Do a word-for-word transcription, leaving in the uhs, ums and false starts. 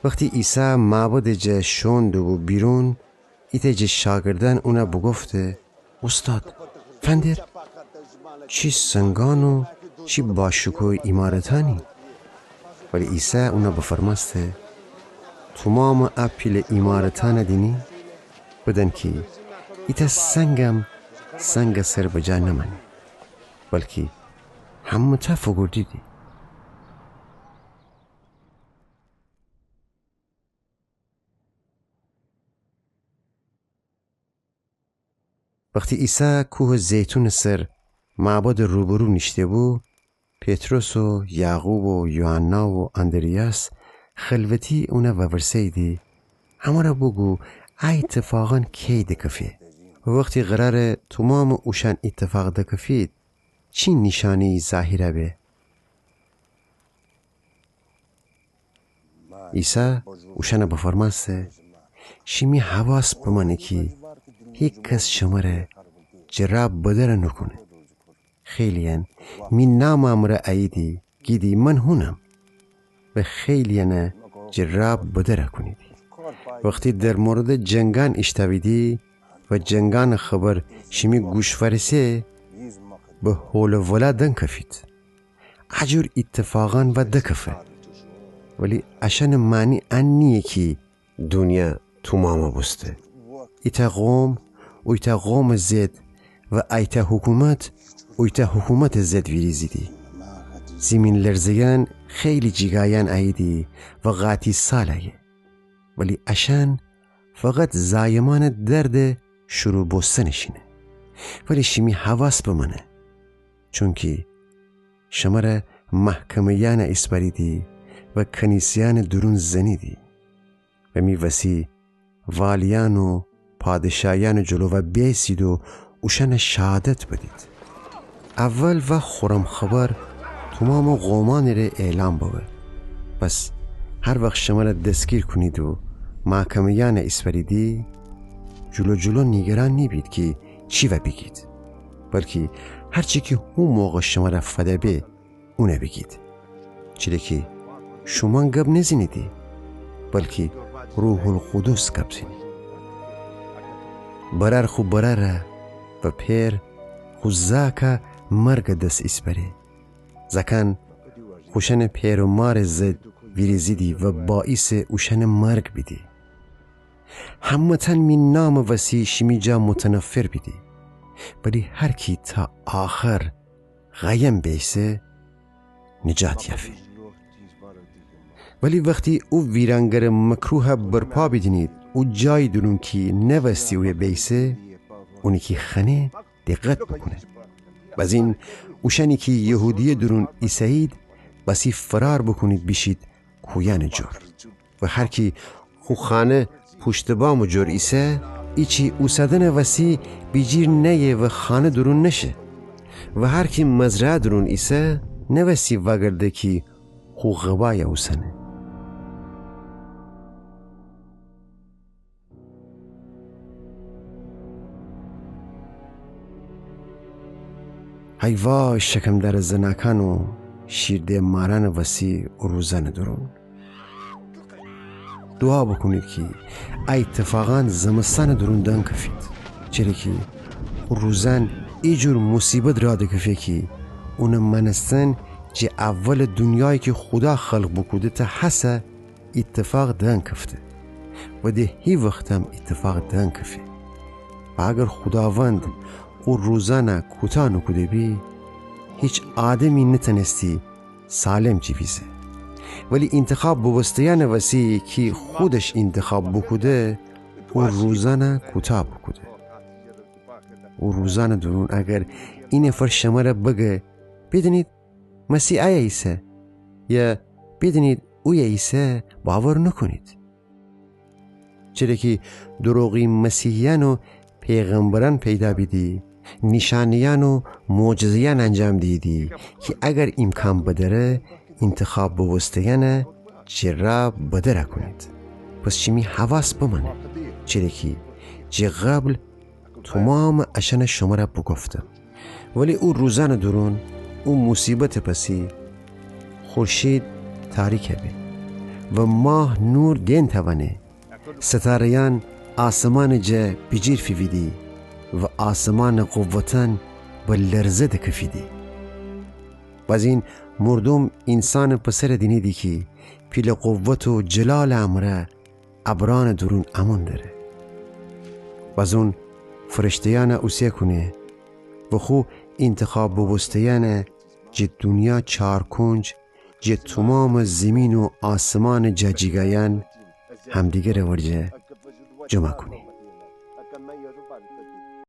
وختی عیسی معبدٚ جا شوئون دوبو بیرون، ایتأ جٚه شاگردأن اونَ بوگفته: اوستاد، فندر، چی سنگأن و چی باشکوه ایمارتأنی. ولی عیسی اونَ بفرمأسته: تومامٚ ا پیله ایمارتأنَ دینی؟ بدأن کی ایتأ سنگم سنگٚ سر بجا نمأنه، بلکی همه‌تأ فوگوردیدی. وختی عیسی کوهٚ زیتونٚ سر معبدٚ روبرو نیشته‌بو، پطرس و یعقوب و یوحنا و آندریاس خلوتی اونَ وورسه‌ییدی: امرَ بوگو، ا ایتفاقأن کی دکفه؟ و وختی قرارٚ تومامٚ اوشأن ایتفاق دکفید، چی نیشأنه‌یی ظاهر به؟ عیسی اوشأنَ بفرمأسته: شیمی حواس بمأنه کی هیکس شمرَ جراب بدر نوکونه. خیلی‌یأن می نامٚ مرأ اییدی، گیدی من هونم، و خیلی‌یأنَ جراب بدر کونیدی. وختی در موردٚ جنگأن ایشتأویدی و جنگأنٚ خبر شیمی گوش فأرسه، به هول و ولا دنکفید. ا جور ایتفاقأن وا دکفه، ولی اشأنٚ معنی ان نییه کی دونیا تومامَ بوسته. ایتأ قوم اویتأ قومٚ ضد و ایتأ حکومت اویتأ حکومتٚ ضد ویریزیدی. زیمین‌لرزه‌یأن خیلی جیگایأن اییدی و قاطی سال ایه، ولی اشأن فقط زایمأنٚ دردٚ شروع بوستنٚ شینه. ولی شیمی حواس بمأنه، چونکی شمرَ محکمه‌یأنَ ایسپأریدی و کنیسه‌یأنٚ دورون زنیدی و می وسی والیأن و پادشایأنٚ جلو وا بیأیسید و اوشأنَ شهادت بدید. اول وا خورم خبر تومامٚ قومأنٚ ره اعلام ببه. پس هر وخت شمرَ دسگیر کونید و محکمه‌یأنَ ایسپأریدی، جلوجلو نیگران نیبید کی چی وا بیگید، بلکی هر چی کی هو موقع شمرَ فده به، اونَ بیگید. چره کی شومأن گب نزنیدی، بلکی روح‌القدس گب زنه. برأر خو برأرَ و پئر خو زأکَ مرگٚ دس ایسپأره. زأکأن خوشأنٚ پئر و مارٚ ضد ویریزیدی و باعیسٚ اوشأنٚ مرگ بیدی. همه‌تأن می نامٚ وسی شیمی جا متنفر بیدی، ولی هر کی تا آخر قایم بیسه، نجات یافه. ولی وختی او ویرانگرٚ مکروهَ برپا بیدینید، او جایی دورون کی نوستی اویه بیسه، اونی کی خوأنه دقت بوکونه. بزین اوشأنی کی یهودیه دورون ایسه‌یید، وسی فرار بوکونید بیشید کویأنٚ جور. و هر کی خو خانه پوشتٚ بامٚ جور ایسه، ایچی اوسادنٚ وسی بیجیر نأیه و خانه دورون نشه. و هر کی مزرعه دورون ایسه، نوستی وأگرده کی خو قبایَ اوسنه. هی وای شکمدأرٚ زنأکأن و شیرده‌یٚ مارأنٚ وسی او روزأنٚ دورون. دوعا بوکونید کی ا ایتفاقأن زمستأنٚ دورون دنکفید. چره کی او روزأن ای جور موصیبت رأ دکفه کی اونٚ مأنستن جٚه اولٚ دونیایی کی خودا خلق بوکوده تا هسه ایتفاق دنکفته و ده هی وختم ایتفاق دنکفه. و اگر خوداوند او روزأنَ کوتاه نوکوده بی، هیچ آدمی نتأنستی سالم جیویزه. ولی اینتخاب بوبوسته‌یأنٚ وسی کی خودش اینتخاب بوکوده، او روزأنَ کوتاه بوکوده. او روزأنٚ دورون اگر ای نفر شمره بگه، بیدینید مسیح ایه ایسه، یا بیدینید اویه ایسه، باور نوکونید. چره کی دروغی مسیحیأن و پیغمبرأن پیدا بیدی، نیشأنه‌یأن و معجزه‌یأن انجام دیدی کی اگر ایمکان بدأره، اینتخاب بوبوسته‌یأنَ جٚه راه بدر کونید. پس شیمی حواس بمأنه، چره کی جٚه قبل تومامٚ اشأنَ شمره بوگفتم. ولی او روزأنٚ دورون، او موصیبتٚ پسی، خورشید تاریک به. و ماه نور دئن توأنه. ستاره‌یأن آسمانٚ جا بیجیر فیویدی و آسمانٚ قوتأن به لرزه دکفیدی. بازین مردوم اینسانٚ پسرٚ دینیدی کی پیلٚ قوت و جلالٚ امرأ ابرأنٚ دورون امون دره. بازون فرشته‌یأنَ اوسه کونه و خو اینتخاب بوبوسته‌یأنَ جٚه دونیا چارکنج، جٚه تومامٚ زیمین و آسمانٚ جاجیگایأن همدیگرٚ ورجه جمع کونه.